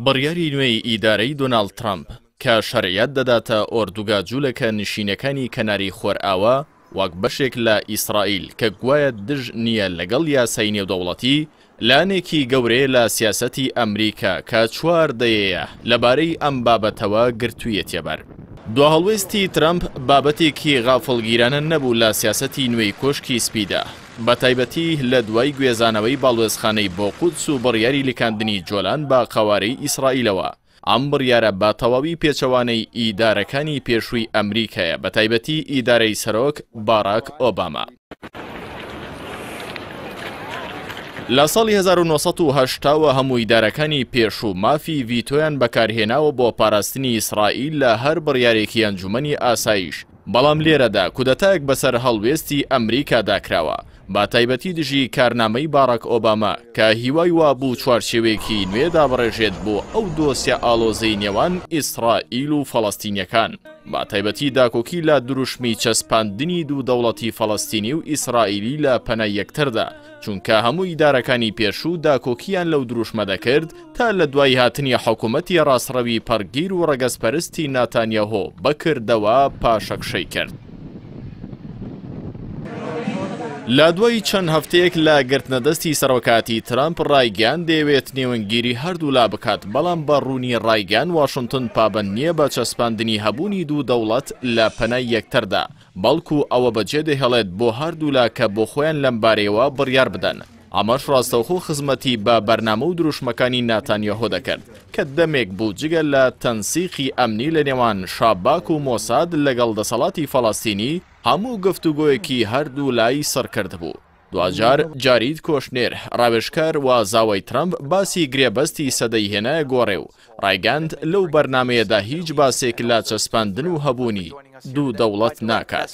بڕیاری نوێی ئیدارەی دۆناڵد ترەمپ کە شەرعیەت دەداتە ئۆردوگا جولەکە نشینەکانی کەناری خۆرئاوا وەک بەشێک لە ئیسرائیل کە گوایە دژ نییە لەگەڵ یاسای نێودەوڵەتی، لانێکی گەورەیە لە سیاسەتی ئەمریکا کە چوار دەیەیە لەبارەی ئەم بابەتەوە گرتوویەتیەبەر. دواهەڵوێستی ترەمپ بابەتێکی غافڵگیرانە نەبوو لە سیاسەتی نوێی کۆشکی سپیدا، بەتایبەتی لە دوای گوێزانەوەی باڵوێزخانەی بۆ قودس و بڕیاری لکاندنی جۆلان بە قەوارەی ئیسرائیلەوە. ئەم بڕیارە بە تەواوی پێچەوانەی ئیدارەکانی پێشووی ئەمریکایە، بەتایبەتی ئیدارەی سەرۆک باراک ئۆباما. لە ساڵی 1980 وە هەموو ئیدارەکانی پێشوو مافی ڤیتۆیان بەکارهێناوە بۆ پاراستنی ئیسرائیل لە هەر بڕیارێکی ئەنجومەنی ئاسایش، بەڵام لێرەدا کودەتایەک بەسەر هەڵوێستی ئەمریکادا کراوە، بە تایبەتی دژی کارنامەی باراک ئۆباما کە هیوای وابوو چوارچێوەیەکی نوێ دابڕێژێت بۆ ئەو دۆسیە ئاڵۆزەی نێوان ئیسرائیل و فەڵەستینیەکان، بە تایبەتی داکۆکی لە دروشمی چەسپاندنی دوو دەوڵەتی فەڵەستینی و ئیسرائیلی لە پەنای یەکتردا، چونکە هەموو ئیدارەکانی پێشوو داکۆکییان لەو دروشمە دەکرد تا لە دوای هاتنی حکومەتی ڕاستڕەوی پەڕگیر و ڕەگەزپەرستی ناتانیاهۆ بە کردەوە پاشەکشەی کرد. لە دوای چەند هەفتەیەک لە گرتنەدەستی سەرۆکایەتی ترەمپ ڕایگەیاند دەیەوێت نێوەندگیری هەردوولا بکات، بەڵام بە ڕوونی ڕایگەیاند واشنتن پابەند نییە بە چەسپاندنی هەبوونی دوو دەوڵەت لە پەنای یەکتردا، بەڵکو ئەوە بەجێدەهێڵێت بۆ هەردوولا کە بۆخۆیان لەمبارەیەوە بڕیار بدەن. ئەمەش ڕاستەوخۆ خزمەتی بە بەرنامە و دروشمەکانی ناتانیاهۆ دەکرد، کە دەمێک بوو جگە لە تەنسیقی ئەمنی لە نێوان شاباک و مۆساد لەگەڵ دەسەڵاتی فەڵەستینی، هەموو گفتوگۆیەکی هەردوولای سڕکردبوو. دواجار جارید کۆشنێر، ڕاوێژکار و زاوای ترەمپ باسی گرێبەستی سەدەی هێنایە گۆڕێ و ڕایگەیاند لەو بەرنامەیەدا هیچ باسێک لە چەسپاندن و هەبوونی دوو دەوڵەت ناکات.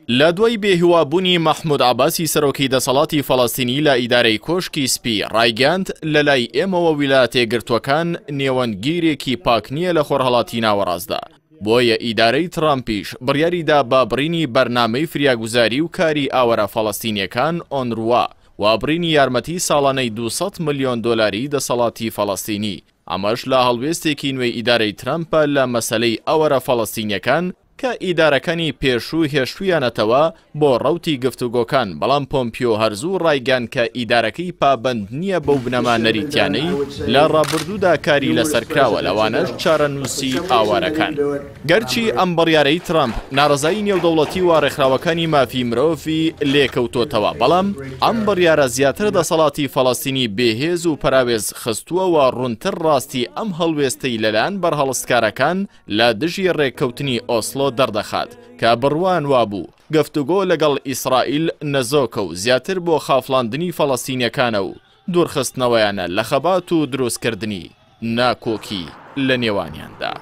لە دوای بێهیوابوونی مەحمود عەباسی سەرۆکی دەسەڵاتی فەڵەستینی لە ئیدارەی کۆشکی سپی، ڕایگەیاند، لەلای ئێمەوە ویلایەتەیەکگرتووەکان نێوەندگیرێکی پاک نییە لە خۆرهەڵاتی ناوەڕاستدا، بۆیە ئیدارەی ترامپیش بڕیاری دا بە بڕینی بەرنامەی فریاگوزاری و کاری ئاوارە فەڵەستینییەکان ئۆنروا و بڕینی یارمەتی ساڵانەی 200 ملیۆن دۆلاری دەسەڵاتی فەڵەستینی، ئەمەش لە هەڵوێستێکی نوێی ئیدارەی ترەمپە لە مەسەلەی ئاوارە فەڵەستینییەکان کە ئیدارەکانی پێشوو هێشتوویانەتەوە بۆ ڕەوتی گفتوگۆکان، بەڵام پۆمپیۆ هەر زوو ڕایگەیاند کە ئیدارەکەی پابەند نییە بەو بنەما نەریتیانەی لە ڕابردوودا کاری لەسەر کراوە لەوانەش چارەنووسی ئاوارەکان. گەرچی ئەم بڕیارەی ترەمپ ناڕەزایی نێودەوڵەتی و ڕێکخراوەکانی مافی مرۆڤی لێکەوتۆتەوە، بەڵام ئەم بڕیارە زیاتر دەسەڵاتی فەڵەستینی بێهێز و پەراوێز خستووە و ڕوونتر ڕاستی ئەم هەڵوێستەی لەلایەن بەرهەڵستکارەکان لە دژی ڕێککەوتنی ئۆسلۆ دەردەخات کە بڕوایان وابوو گفتوگۆ لەگەڵ ئیسرائیل نەزۆکە و زیاتر بۆ خافڵاندنی فەڵەستینیەکانە و دوورخستنەوەیانە لە خەبات و دروستکردنی ناکۆکی لە نێوانیاندا.